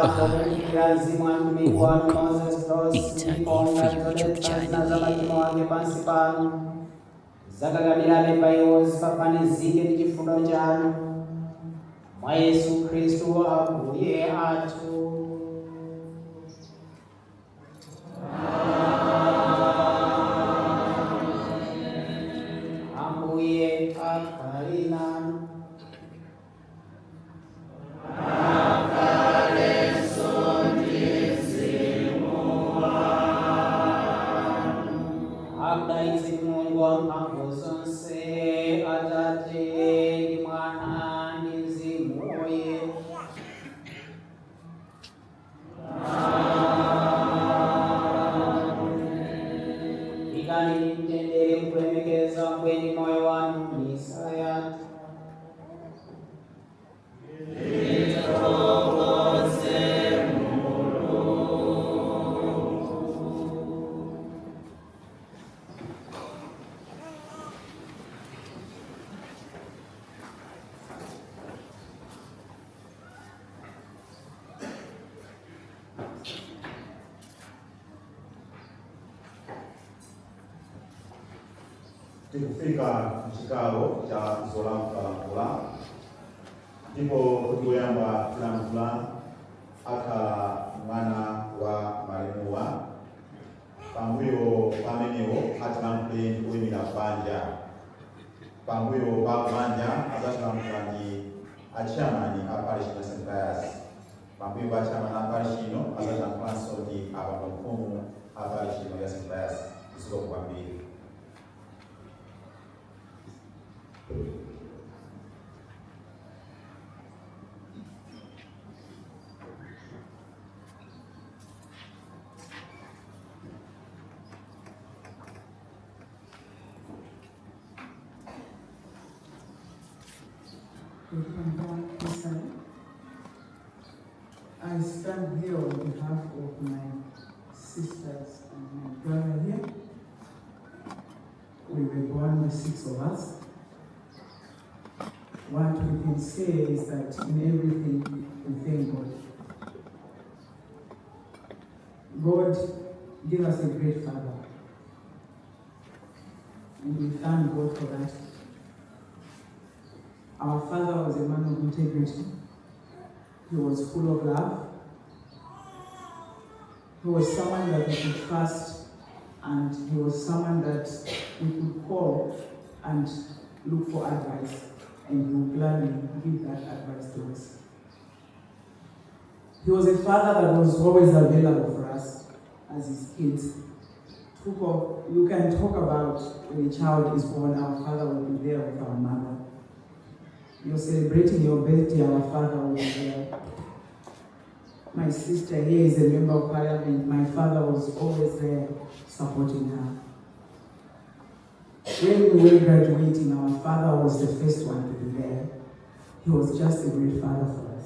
Hi, Welcome. welcome. It's It's an an if If YouTube zina channel za machimo here. ake pansi pano zakakamirabe pa iwo zifafanizike ndi chifundo chanu mwa Yesu Khristu Ambuye athu. Ambuye akhale nanu. Akudalitse Mulungu wamphamvu zonse, Atate ndi Mwana ndi Mzimu Woyera. Ikani mtendere mkulemekeza kweni moyo wanu misa yathu. Tikufika mchigawo cha zolankhulalankhula, ndipo kuti woyamba kulankhula akhala mwana wa malemuwa. Pambuyo pamenewo atilankhule ndi kuyimira banja. Pambuyo pa banja adzatilankhula ndi a chairman a parish ya St Pius. Pambuyo pa chairman a parish ino adzatilankhulanso ndi abambo mfumu a parish ino ya St Pius. Zikomo kwambiri. I stand here on behalf of my sisters and my brother here. We were born, the six of us. What we can say is that in everything we thank God. God gave us a great father. And we thank God for that. Our father was a man of integrity. He was full of love. He was someone that we could trust, and he was someone that we could call and look for advice, and he would gladly give that advice to us. He was a father that was always available for us as his kids. You can talk about when a child is born, our father will be there with our mother. You're celebrating your birthday, our father will be there. My sister here is a member of parliament. My father was always there supporting her. When we were graduating, our father was the first one to be there. He was just a great father for us.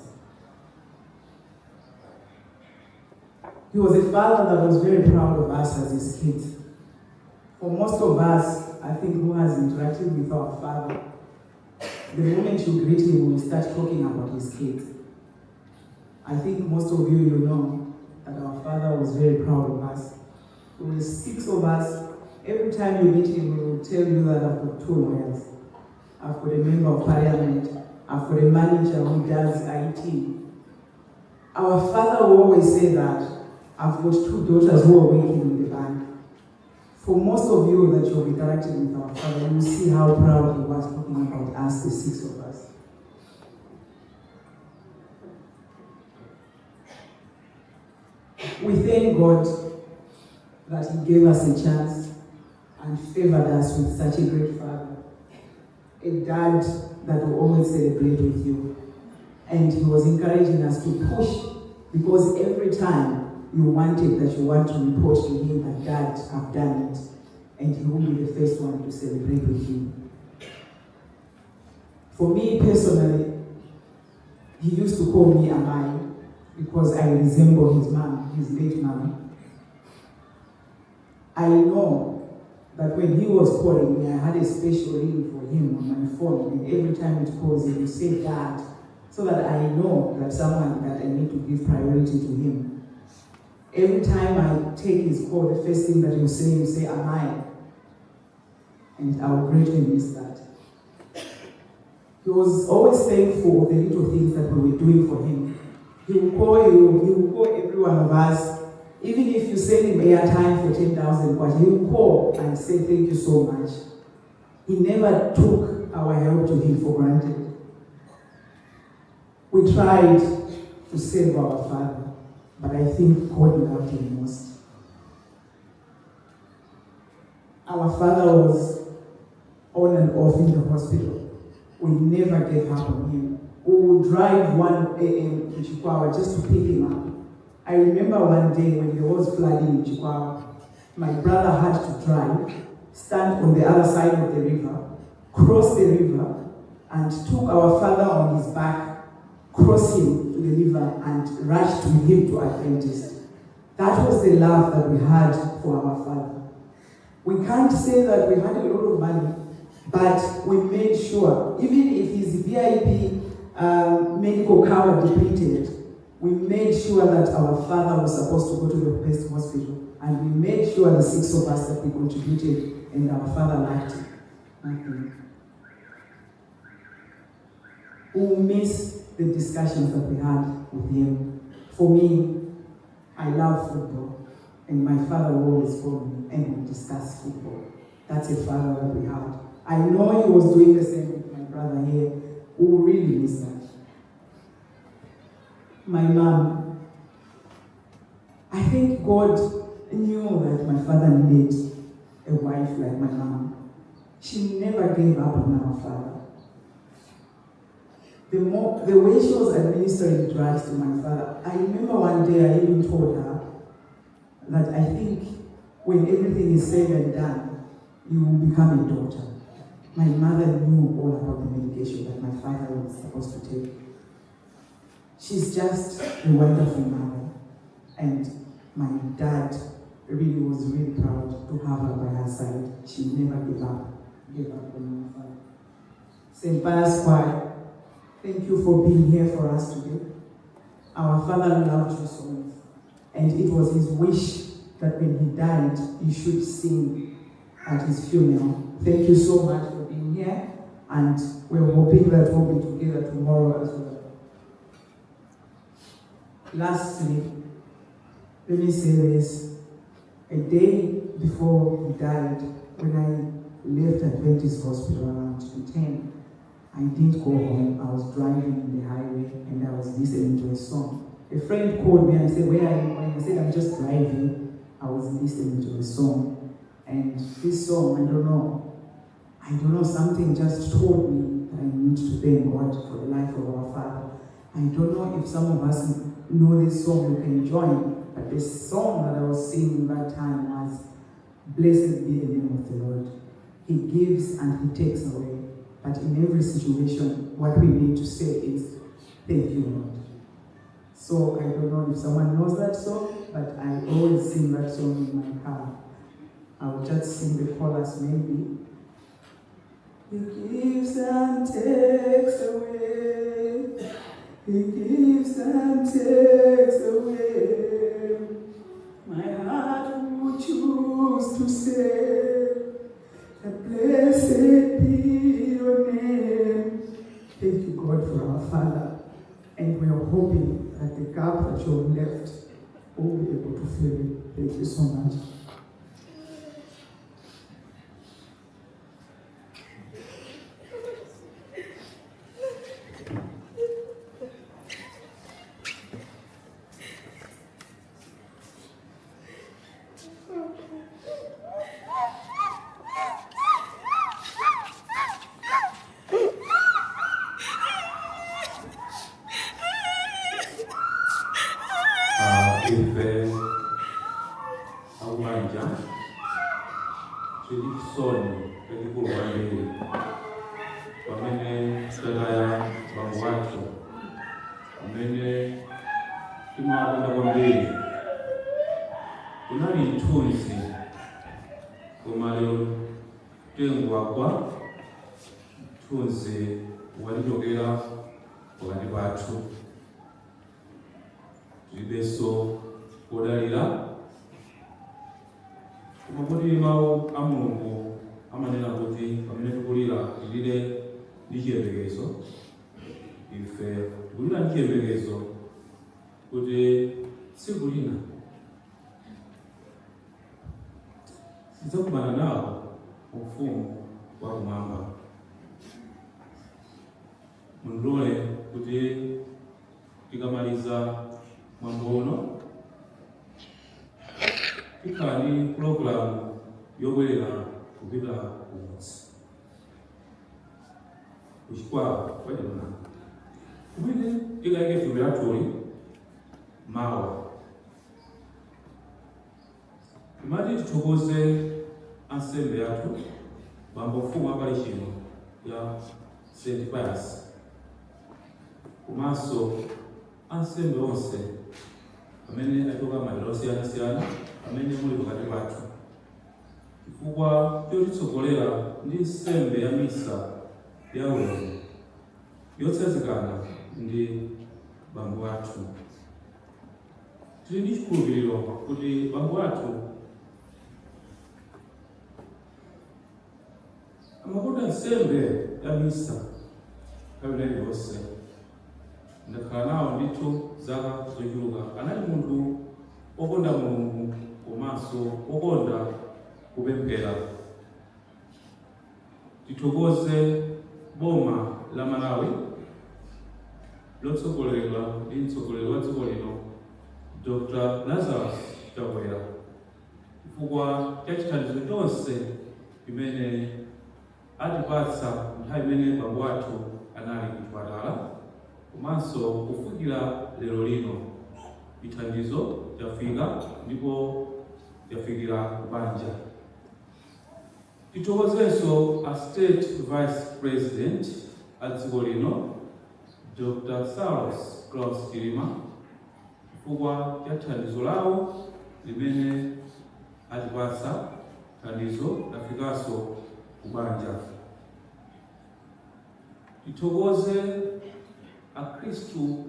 He was a father that was very proud of us as his kids. For most of us, I think, who has interacted with our father, the moment you greet him, he will start talking about his kids. I think most of you, you know that our father was very proud of us. There were six of us. Every time you meet him, he will tell you that I've got two lawyers. I've got a member of parliament. I've got a manager who does IT. Our father will always say that I've got two daughters who are working in the bank. For most of you that you've interacted with our father, you will see how proud he was talking about us, the six of us. We thank God that he gave us a chance and favored us with such a great father, a dad that will always celebrate with you. And he was encouraging us to push, because every time you wanted that you want to report to him that, Dad, I've done it, and he will be the first one to celebrate with you. For me personally, he used to call me Amai because I resemble his mom, his late mom. I know that when he was calling me, I had a special ring for him on my phone, and every time it calls, he would say, Dad, so that I know that someone that I need to give priority to him. Every time I take his call, the first thing that you say, "Am I?" And I will greatly miss that. He was always thankful of the little things that we were doing for him. He will call you, he will call every one of us. Even if you send him airtime for 10,000 kwacha, he will call and say thank you so much. He never took our help to him for granted. We tried to save our father, but I think God loved him most. Our father was on and off in the hospital. We never gave up on him. We would drive 1 a.m. to Chikwawa just to pick him up. I remember one day when there was flooding in Chikwawa, my brother had to drive, stand on the other side of the river, cross the river, and took our father on his back, cross him to the river, and rushed with him to Adventist. That was the love that we had for our father. We can't say that we had a lot of money, but we made sure, even if his VIP medical cover depleted, we made sure that our father was supposed to go to the best hospital. And we made sure the six of us that we contributed, and our father lacked nothing. We will miss the discussions that we had with him. For me, I love football, and my father will always call me and we discuss football. That's a father that we had. I know he was doing the same with my brother here. We will really miss that. My mom, I think God knew that my father needed a wife like my mom. She never gave up on our father. The way she was administering drugs to my father, I remember one day I even told her that I think when everything is said and done, you will become a daughter. My mother knew all about the medication that my father was supposed to take. She's just a wonderful mother. And my dad really was really proud to have her by her side. She never gave up on my father. St. Pius Choir, thank you for being here for us today. Our father loved you so much. And it was his wish that when he died, you should sing at his funeral. Thank you so much for being here. And we're hoping that we'll be together tomorrow as well. Lastly, let me say this. A day before he died, when I left Adventist Hospital around 2:10, I didn't go home. I was driving in the highway and I was listening to a song. A friend called me and said, "Where are you going?" I said, "I'm just driving." I was listening to a song. And this song, I don't know, something just told me that I need to thank God for the life of our father. I don't know if some of us know this song, you can join, but the song that I was singing that time was, "Blessed be the name of the Lord. He gives and he takes away. But in every situation, what we need to say is, thank you, Lord." So I don't know if someone knows that song, but I always sing that song in my car. I will just sing the chorus maybe. He gives and takes away. He gives and takes away. My heart would choose to say, that blessed be your name. Thank you, God, for our Father. And we are hoping that the gap that you have left will be able to fill it. Thank you so much. Ife akubanja tili chisoni chachikulu kwambiri pamene tataya bambo wathu amene timawakonda kwambiri. Kunali mthunzi, koma lero mtengo wagwa, mthunzi watichokera. Pakati pathu tilibenso kodalira, koma kuti mawu a Mulungu amanena kuti pamene tikulira tilire ndi chiyembekezo. Ife tikulira ndi chiyembekezo kuti tsiku lina tidzakumana nawo ufumu wakumwamba. Mundilole kuti tikamaliza mwambo uno tikhala ndi pulogalamu yobwerera kupita kumudzi kuchikwawa kwachimuna kumene tikayike thupi lathuli mawa. Timati tithokoze ansembe athu, bambo mfumu a parish ino ya St Pius, komanso ansembe onse amene achoka madera osiyanasiyana amene muli pakati pathu, chifukwa chotitsogolera ndi nsembe ya misa ya ulemu yotsazikana ndi bambo athu. Tili ndi chikhulupiriro kuti bambo athu amakonda nsembe ya misa nthawi iliyonse. Ndakhala nawo ndithu zaka zochuluka. Anali munthu wokonda Mulungu komanso wokonda kupemphera. Tithokoze boma la Malawi lotsogoleredwa ndi mtsogoleri wa dziko lino, Dr Lazarus Chakwera, chifukwa cha chithandizo chonse chimene atipatsa nthawi imene bambo athu anali kuchipatala komanso kufikira lero lino. Chithandizo chafika ndipo chafikira kubanja. Tithokozenso a State Vice President a dziko lino, Dr Saulos Klaus Chilima, chifukwa cha thandizo lawo limene atipatsa. Thandizo lafikanso kubanja. Tithokoze akhristu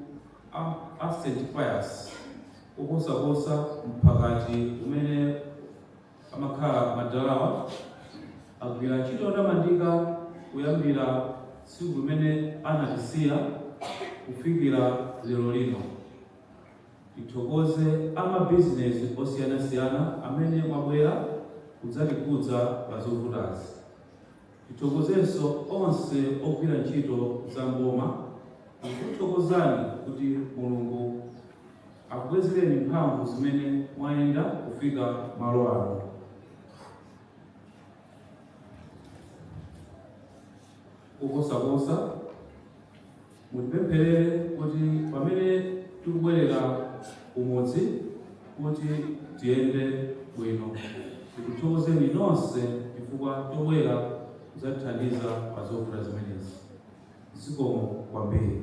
a St Pius, koposaposa mphakati umene amakhala madalawa. Agwira ntchito yotamandika kuyambira tsiku limene anatisiya kufikira lero lino. Tithokoze amabizinesi osiyanasiyana amene mwabwera kudzatikhudza pa zovutazi. Tithokozenso onse ogwira ntchito za mboma. Tikuthokozani kuti Mulungu akubwezereni mphamvu zimene mwayenda kufika malo ano. Koposaposa, mutipempherere kuti pamene tikubwerera kumudzi kuti tiyende bwino. Tikuthokozeni nonse chifukwa chobwera kudzatithandiza pa zovuta zimenezi. Zikomo kwambiri.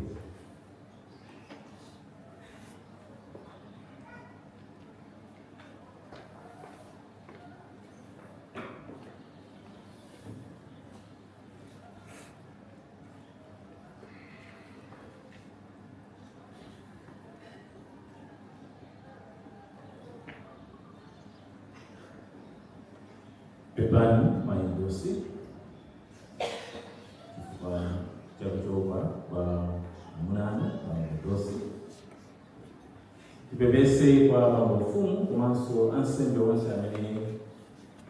Pepani mayindosi chifukwa chakuchoka kwa amunanu mayindosi. Tipepese kwa bambo mfumu komanso ansembe onse amene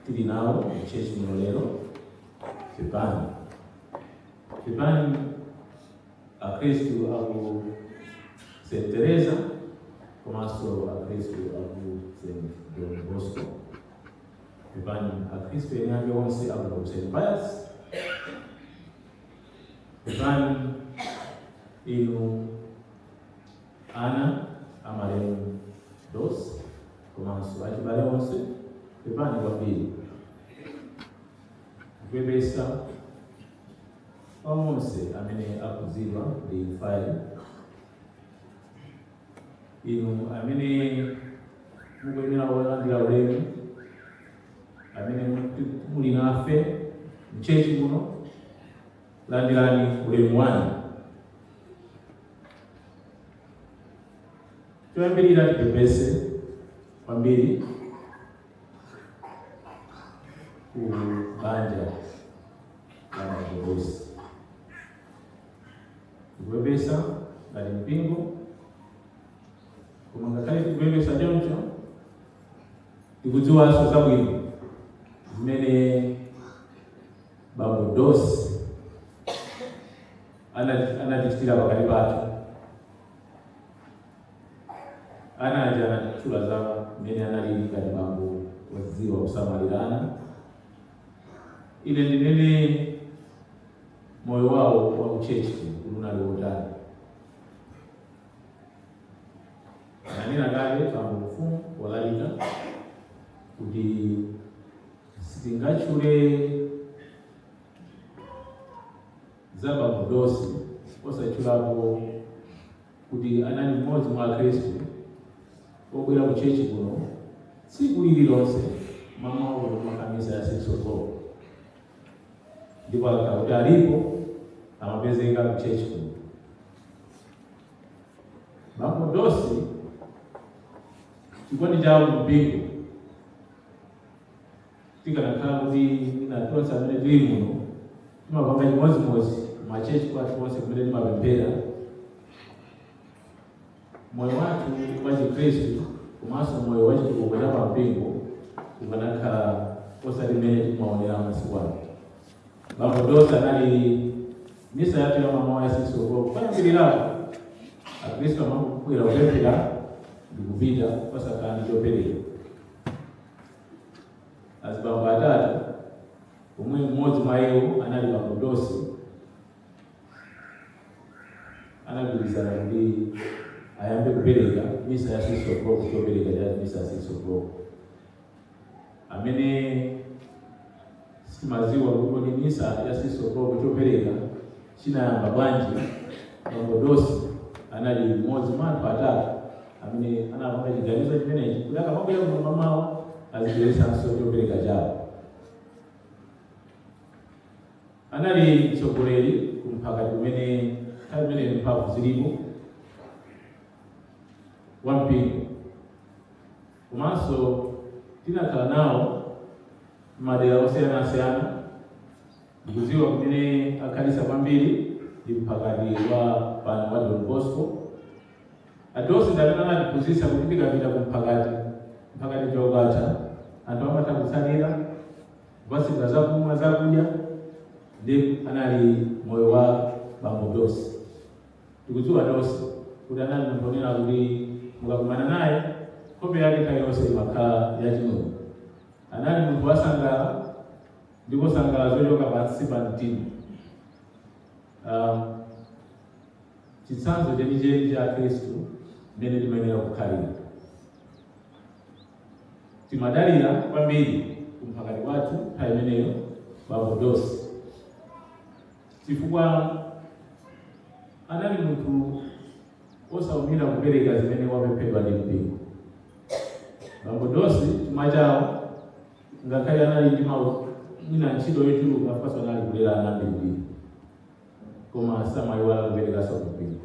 tili nawo m'church muno lero. Pepani, pepani akhristu aku St Teresa komanso akhristu aku St Don Bosco. Pepani akhristu eni ake onse aku St Pius. Pepani inu ana amalemu Dos komanso achibale onse. Pepani kwambiri. Kupepesa kwa onse amene akhudzidwa ndi imfayi. Inu amene mukuyenera kulandira ulemu, amene muli nafe m'church muno, landirani ulemu wanu. Choyambirira, tipepese kwambiri ku banja la bambo Dossi. Tikupepesa ngati mpingo, koma ngakhale tikupepesa choncho, tikudziwanso zabwino zimene bambo Dossi anatichitira pakati pathu. Anaja anatchula za mmene analili ngati bambo wodziwa kusamalirana. Ine ndinene moyo wawo wa ku church kuti unali wotani. Ananena kale bambo mfumu wolalika kuti sitingatchule za bambo Dossi osatchulapo kuti anali mmodzi mwa Akhristu obwera ku church kuno tsiku lililonse mamawa kuno kumakamisa ya 6 o'clock, ndipo akakhala kuti alipo amapezeka ku church kuno. Bambo Dossi, chikondi chawo mpingo, tikanakhala kuti ina tonse amene tili muno timapanga chimodzimodzi ma church kwathu konse kumene timapemphera, moyo wathu wa Chikhristu komanso moyo wa chitukuko cha pampingo ukanakhala osati mmene timaonera masiku ano. Bambo Dossi anali misa yathu ya mamawa ya 6 o'clock kuyambirirapo, Akhristu amabwera kupemphera ndikupita osakhala ndi chopereka. Azibambo atatu, omwe mmodzi mwa iwo anali bambo Dossi, anagwirizana kuti ayambe kupereka misa ya 6 o'clock, chopereka cha misa ya 6 o'clock. Amene sitimaziwa kuti kodi misa ya 6 o'clock chopereka chinayamba bwanji, bambo Dossi anali mmodzi mwa anthu atatu amene anapanga chiganizo chimenechi kuti akamabwera kuno mamawa azibweretsanso chopereka chawo. Anali mtsogoleri kumphakati kumene nthawi imene mphamvu zilipo wa mpingo, komanso tinakhala nawo madera osiyanasiyana. Ndikudziwa kumene akhalisa kwambiri ndi mphakati wa pano wa Don Bosco. A Dossi ndi amene anatiphunzitsa kuti tikapita ku mphakati, mphakati chokatha anthu amatha kutsalira, kupatsidwa zakumwa, zakudya, ndi anali moyo wa bambo Dossi. Tikudziwa Dossi kuti anali munthu onena kuti mukakumana naye nkhope yake nthawi yonse imakhala yachimwemwe. Anali munthu wasangala, ndipo sangala zochoka pansi pa mtima. Chitsanzo chenicheni cha Khristu mmene timayenera kukhalira. Timadalira kwambiri kumphakati kwathu nthawi imeneyo bambo Dossi, chifukwa anali munthu osaumira kupereka zimene wapemphedwa ndi mpingo. Bambo Dossi chuma chawo, ngakhale anali ndi mwina ntchito yochuluka, faso anali kulera ana ambirimbiri, koma samayiwala kuperekanso kumpingo.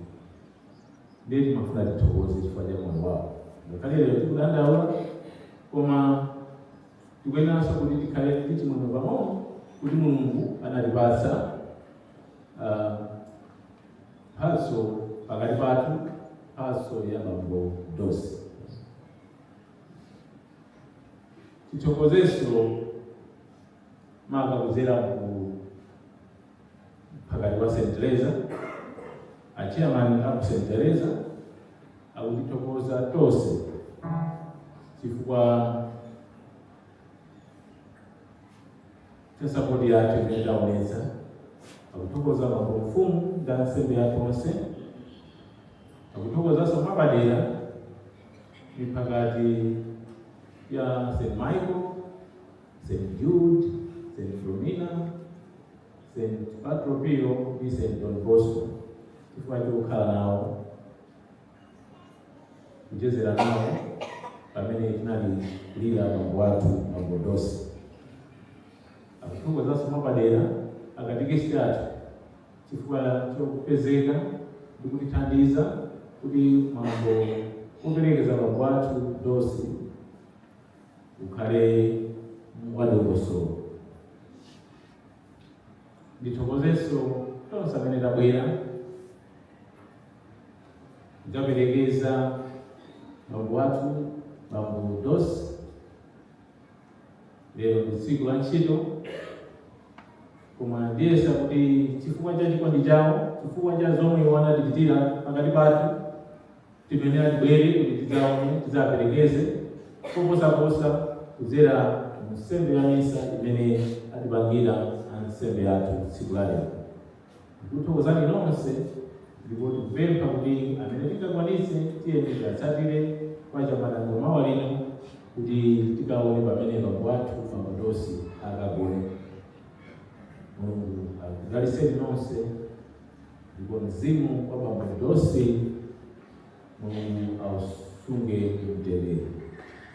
Ndiye timafuna tithokoze chifukwa cha moyo wawo. Ngakhale lero tikudandaula, koma tikuyeneranso kuti tikhale ndi chimwemwe pang'ono kuti Mulungu anatipatsa mphatso pakati pathu, mphatso ya bambo Dossi. Tithokozenso maka kudzera ku mphakati wa St Teresa. A chairman aku St Teresa akutithokoza tonse chifukwa cha support yathu imene taonetsa. Akuthokoza bambo mfumu ndi ansembe athu onse. Akuthokozanso mwapadera miphakati ya St Michael, St Jude, St Philomena, St Patro Pio ndi St Don Bosco chifukwa chokhala nawo, kuchezera nawo pamene tinali kulira bambo athu bambo Dossi. Akuthokozanso mwapadera akatekesi athu chifukwa chopezeka ndi kutithandiza kuti mwambo Kuperekeza bambo athu Dosi ukhale wadongosolo. Ndithokozenso tonse amene tabwera kudzaperekeza bambo athu, bambo Dosi. Lero ndi tsiku la ntchito, koma ndiyesa kuti chifukwa cha chikondi chawo, chifukwa cha zomwe iwo anatichitira pakati pathu, timenera tibwere kuti tidzaone, tidzaperekeze, koposaposa kudzera mu nsembe ya misa imene atipangira ansembe athu tsiku la lero. Ndikuthokozani nonse, ndipo tikupempha kuti amene tingakwanitse, tiyeni tiwatsatire kwa Chamadango mawa lino kuti tikaone pamene bambo athu, bambo Dosi, akagone. Mulungu akudalitseni nonse, ndipo mzimu wa bambo Dosi Mulungu ausunge mtendere.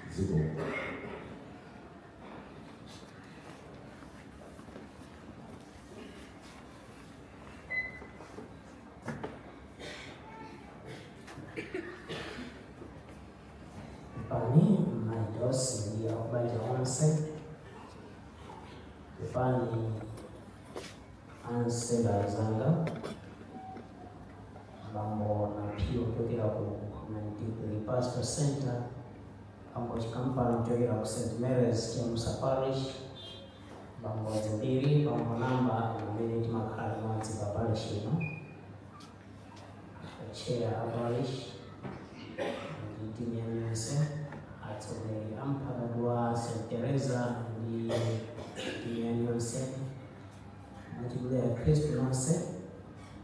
Zikomo. Pepani mayi Dosi ndi akubanja onse, pepani ansembe anzanga, bambo Napio kuchokera ku 93 Pastor Center, bambo Chikampano kuchokera ku St Mary's Chemusa Parish, bambo Zimbiri, bambo Namba amene timakhala limodzi pa parish ino, chair a parish ndi timu yanu yonse, atsogoleri a mphakati wa St Teresa ndi timu yanu yonse, mwachidule ya Khristu nonse,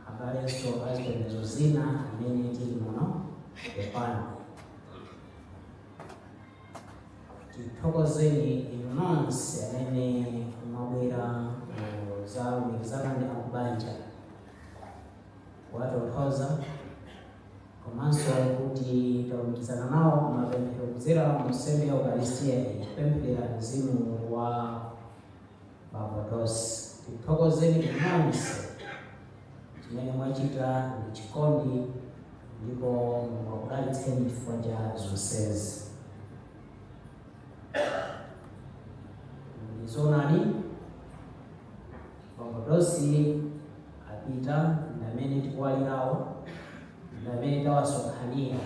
abalenso azipembedzo zina amene tili muno, pepani. Tithokozeni inu nonse amene mwabwera kuzalumikizana ndi akubanja, kuwatonthoza, komanso kuti talumikizana nawo mapemphero kudzera mu nsembe ya Ukaristiya iyi, kupempherera mzimu wa bambo Dosi. Tithokozeni inu nonse, chimene mwachita ndi chikondi, ndipo Mulungu akudalitseni chifukwa cha zonsezi. Ndizoonadi, bambo Dosi apita, ndi amene tikuwalirawo, ndi amene tawasonkhanira,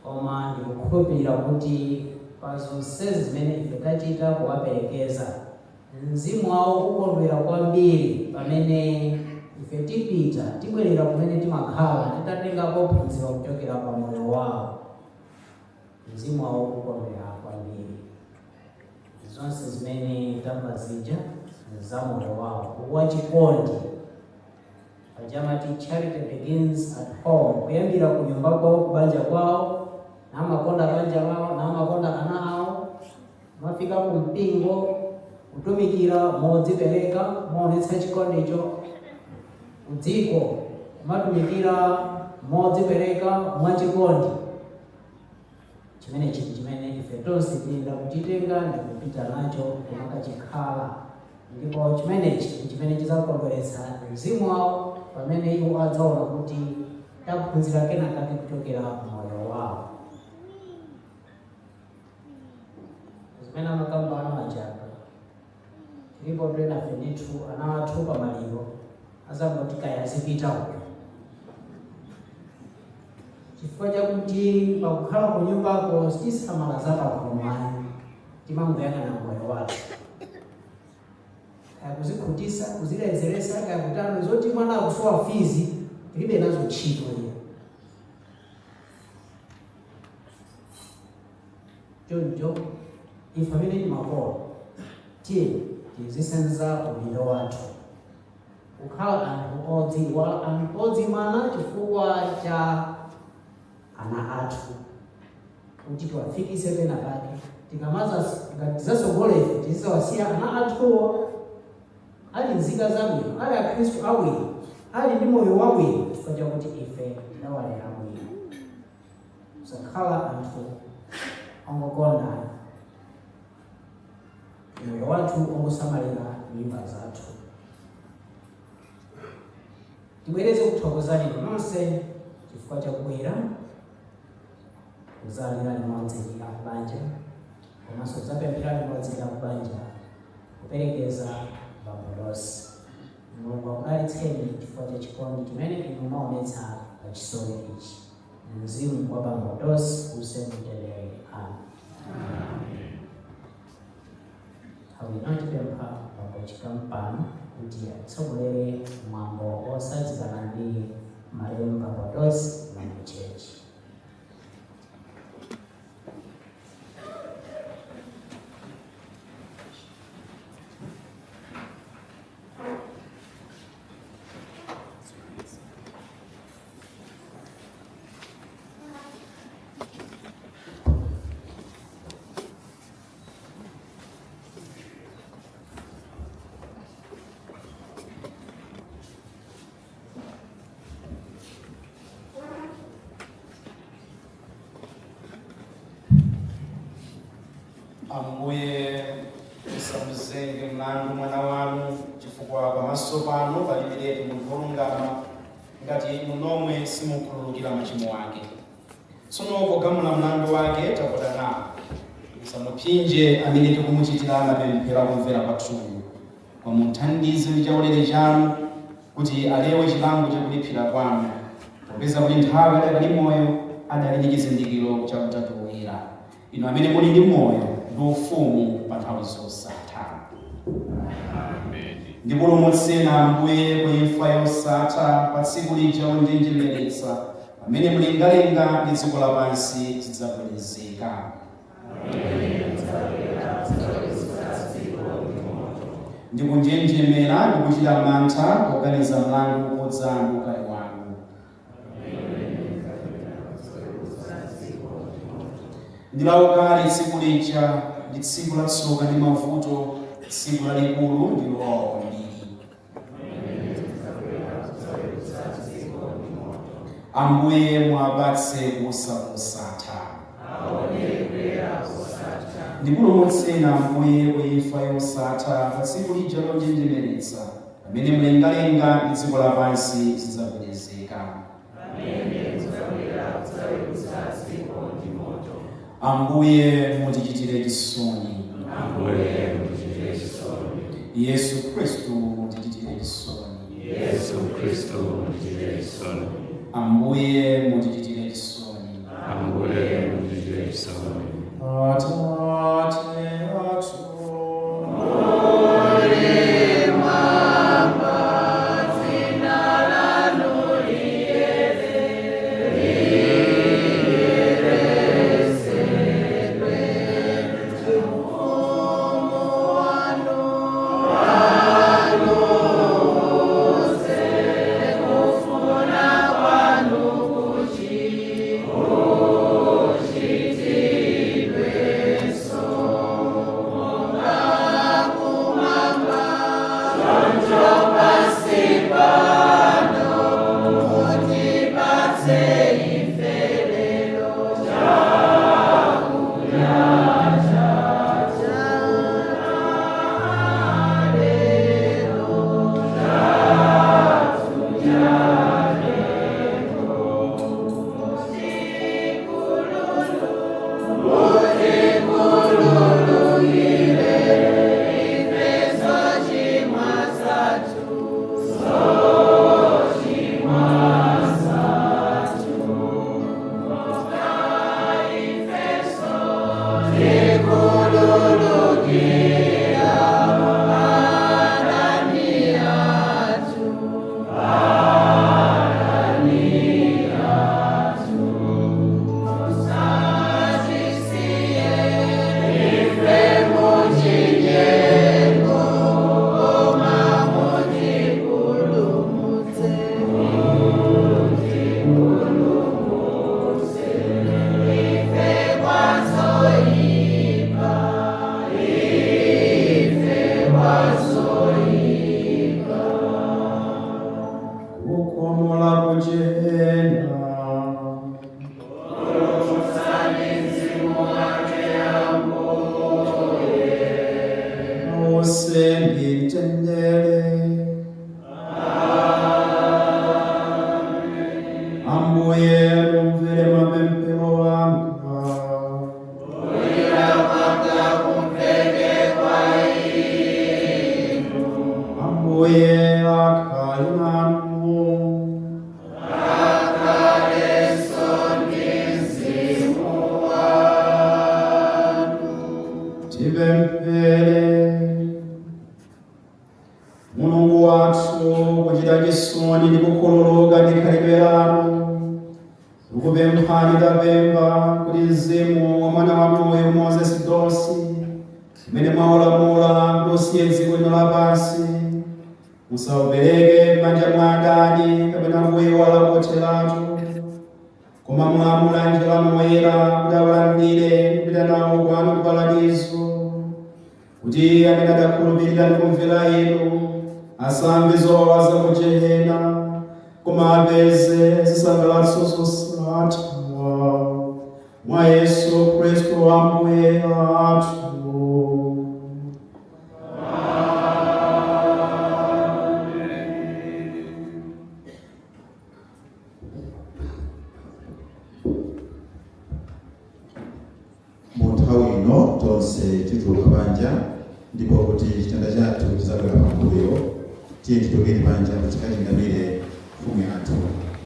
koma ndikukhulupirira kuti pa zonsezi zimene ife tachita kuwaperekeza, mzimu wawo ukondwera kwambiri pamene ife tipita, tibwerera kumene timakhala titatengapo phunziro kuchokera pa moyo wawo. Mzimu wawo ukondwera kwambiri. Zonse zimene tamva zija za moyo wawo wachikondi, pajamati "Charity begins at home", kuyambira ku nyumba kwawo, kubanja kwawo, namakonda banja lawo, namakonda ana awo, mafika ku mpingo kutumikira modzipereka, moonetsa chikondicho, kudziko kumatumikira modzipereka mwachikondi. Chimene chinthu chimene ife tonse tiyenera kuchitenga ndi kupita nacho kumakachikhala, ndipo chimenechi ndi chimene chidzakondweretsa mzimu wawo pamene iwo adzaona kuti taphunzira kenakake kuchokera moyo wawo. Zimene amakamba ana ajaka tilipo twenafe ndithu, ana athu pamaliro azangoti kaya azipita uyo, chifukwa chakuti pakukhala ku nyumbako sitisamala za pakhomo, timangoyang'ana moyo wathu, kaya kuzikhutisa, kuzilezeresa, kaya kutano. Zoti mwana akusowa fees tilibe nazo ntchito iye. Choncho ife amene ndi makolo, tiye tizisenza udindo wathu kukhala anthu odziwa, anthu odzimana chifukwa cha ana athu, kuti tiwafikise pena pake. Tikamaza ngati tizasogole ife, tizawasiya ana athuwo ali nzika zabwino, ali akhristu abwino, ali ndi moyo wabwino, chifukwa chakuti ife tidawalera bwino. Kusakhala anthu ongokonda moyo wathu, ongosamalira nyumba zathu. Tibwereze kuthokozani nonse chifukwa chakubwera. Kuzalira limodzi ndi akubanja komanso kudzapemphera limodzi ndi akubanja kuperekeza bambo Dossi. Mulungu akudalitseni chifukwa cha chikondi chimene inu mwaonetsa pa chisoni ichi. Mzimu wa bambo Dossi uuse mtendere. Amen. Nthawi ino tipempha bambo Chikampano kuti atsogolere mwambo osadzikana ndi malemu bambo Dossi Mangochi. Ambuye, musamuzenge mlandu mwana wanu, chifukwa pamaso panu palibiretu munthu wolungama ngati inu nomwe simukhululukira machimo ake. Tsono pogamula mlandu wake tapota nawo, musamupsinje amene tikumuchitira mapemphero akumvera kwathuyu. Mumuthandize ndi chaulere chanu kuti alewe chilango chakulipsira kwanu, popeza kuti nthawi adakali moyo adali ndi chizindikiro cha Utatu Woyera, inu amene muli ndi moyo ndi ufumu pa nthawi zosatha. Ndipulumutseni, Ambuye, ku imfa yosatha pa tsiku lija lonjenjemeretsa, pamene mlengalenga ndi dziko lapansi zidzagwedezeka ndi kunjenjemera ndi kuchita mantha poganiza mlandu odza ndi ukali wanu. Ndi laukali tsiku lija, ndi tsiku la tsoka ndi mavuto, tsiku lalikulu ndi lowawa kwambiri. Ambuye, muwapatse kuusa kosatha. Ndipulumutseni, Ambuye, ku imfa yosatha pa tsiku lija lonjenjemeretsa, pamene mlengalenga ndi dziko lapansi zidzagwedezeka Ambuye, mutichitire chisoni. Ambuye, mutichitire chisoni. Yesu Khristu, mutichitire chisoni. Yesu Khristu, mutichitire chisoni. Ambuye, mutichitire chisoni. Ambuye, mutichitire chisoni. Atate athu Ife. Tipemphere. Mulungu wathu, kuchita chisoni ndi kukhululuka ndi khalidwe lanu, tikupemphani, tapempha kuti mzimu wa mwana wanuyo Moses Dossi, umene mwaulamula kuti usiye dziko lino lapansi, musaupereke m'manja mwa adani kapena kuyiwala kotheratu, koma mulamule angelo anu oyera kuti awulandire kupita nawo kwanu ku paradizo, kuti amene adakhulupirira ndi kumvera inu asamve zowawa za ku jehena, koma apeze zisangalatso zosatha, mwa Yesu Khristu Ambuye athu. Mu nthawi ino tonse tituluka panja, ndipo kuti chitanda chathu chizabwera pambuyo. Tiye titulukeni panja kuti tikachingamire mfumu yathu.